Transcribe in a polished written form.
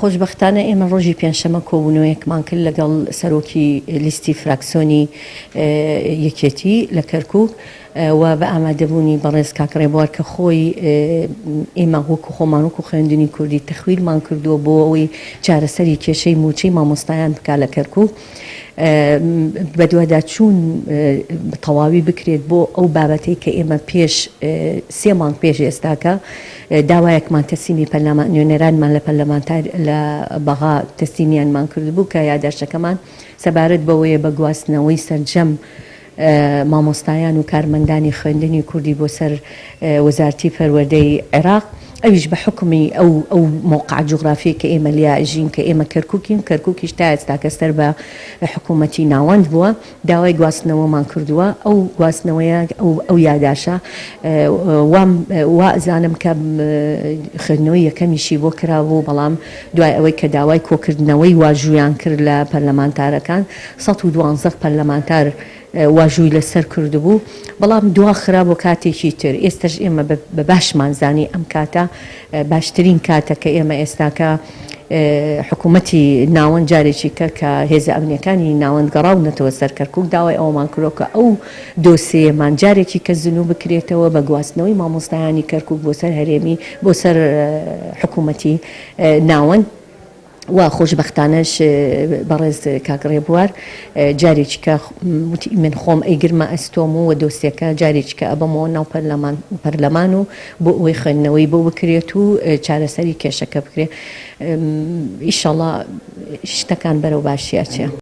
خۆشبەختانە ئێمە ڕۆژی پێنجشەمە کۆبوونەوەیەکمان کرد لەگەڵ سەرۆکی لیستی فراکسۆنی یەکێتی لە کەرکوک و بە ئامادەبوونی بەڕێز کاک ڕێبوار کە خۆی ئێمە وەکو خۆمان وەکو خوێندنی کوردی تەخویلمان کردووە بۆ ئەوەی چارەسەری کێشەی مووچەی مامۆستایان بکا لە کەرکوک بەدواداچوون تەواوی بکرێت بۆ ئەو بابەتەی کە ئێمە پێش سێ مانگ پێش ئێستاکە داوایەکمان تەسلیمی پەرلەمان نوێنەرانمان لە پەرلەمانتار لە بەغا تەسلیمیانمان کردبوو کە یاداشتەکەمان سەبارەت بەوەیە بە گواستنەوەی سەرجەم مامۆستایان و کارمەندانی خوێندنی کوردی بۆ سەر وەزارتی پەروەردەی عێراق ئەویش بە حوکمی ئەو ئەو مەوقعە جوغرافیەی کە ئێمە لیا ئەژین کە ئێمە کەرکوکین کەرکوکیش تا ئێستاکە سەر بە حکوومەتی ناوەند بووە داوای گواستنەوەمان کردووە ئەو گواستنەوەیە ئەو ئەو یاداشە وام وا ئەزانم کە خوێندنەوەی یەکەمیشی بۆ کرابوو بەڵام دوای ئەوەی کە داوای کۆکردنەوەی واژوویان کرد لە پەرلەمانتارەکان 112 پەرلەمانتار واژووی لەسەر کردبوو، بەڵام دواخرا بۆ کاتێکی تر، ئێستەش ئێمە بە باشمان زانی ئەم کاتە باشترین کاتە کە ئێمە ئێستاکە حکوومەتی ناوەند جارێکی کە کە هێزە ئەمنیەکانی ناوەند گەڕاونەتەوە سەر کەرکووک داوای ئەوەمان کردووە کە ئەو دۆسێیەمان جارێکی کە زنوو بکرێتەوە بە گواستنەوەی مامۆستایانی کەرکووک بۆ سەر هەرێمی بۆ سەر حکوومەتی ناوەند. و خۆشبەختانەش بەڕێز کاک ڕێبوار جارێکیکە وتی من خۆم ئەیگرمە ئەستۆم و دۆسیەکە جارێکیکە ئەبەمەوە ناو پەرلەمان پەرلەمان و بۆ ئەوەی خوێندنەوەی بۆ بکرێت و چارەسەری کێشەکە بکرێت ئیشەڵا شتەکان بەرەو باشی ئەچێ.